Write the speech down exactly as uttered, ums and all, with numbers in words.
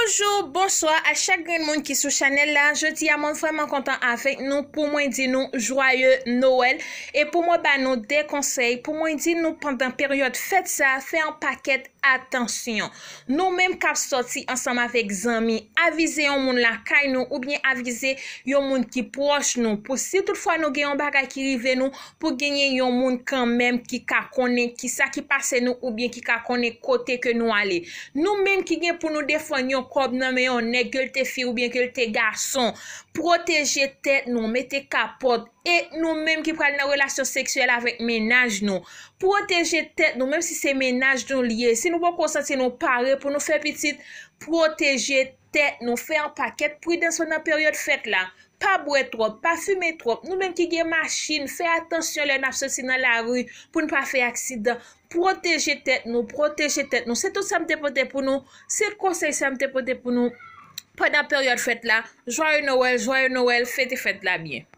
Bonjou, bonswa a chak grenn moun ki sou chanèl la. Jodi a, mwen vrèman kontan avèk nou pou mwen di nou jwaye Nowèl. E pou mwen ba nou de konsèy, pou mwen di nou pandan peryòd fèt sa, fè yon pakèt atansyon. Nou menm k ap sòti ansanm avèk zanmi, avize yon moun lakay nou oubyen avize yon moun ki pwòch nou. Pou si toutfwa nou gen yon bagay ki rive nou, pou genyen yon moun kanmenm ki ka konnen kisa ki pase nou oubyen ki ka konnen kote ke nou ale. Nou menm ki gen pou nou defann yon kòb nan men yon nèg, ke l te fi oubyen ke l te gason, pwoteje tèt nou, mete kapòt. E nou menm ki pral nan relasyon seksyèl avèk mennaj nou, pwoteje tèt nou, menm si se mennaj nou li ye. Si nou poko santi nou pare pou nou fè pitit, pwoteje tèt nou, fè yon pakèt pridans pandan peryòd fèt la. Pa bwè twòp, pa fimen twòp. Nou menm ki gen machin, fè atansyon lè n ap soti nan lari pou n pa fè aksidan. Pwoteje tèt nou, pwoteje tèt nou. Se tout sa m te pote pou nou. Se konsèy sa m te pote pou nou pandan peryòd fèt la. Jwaye Nowèl, jwaye Nowèl, fete fèt la byen.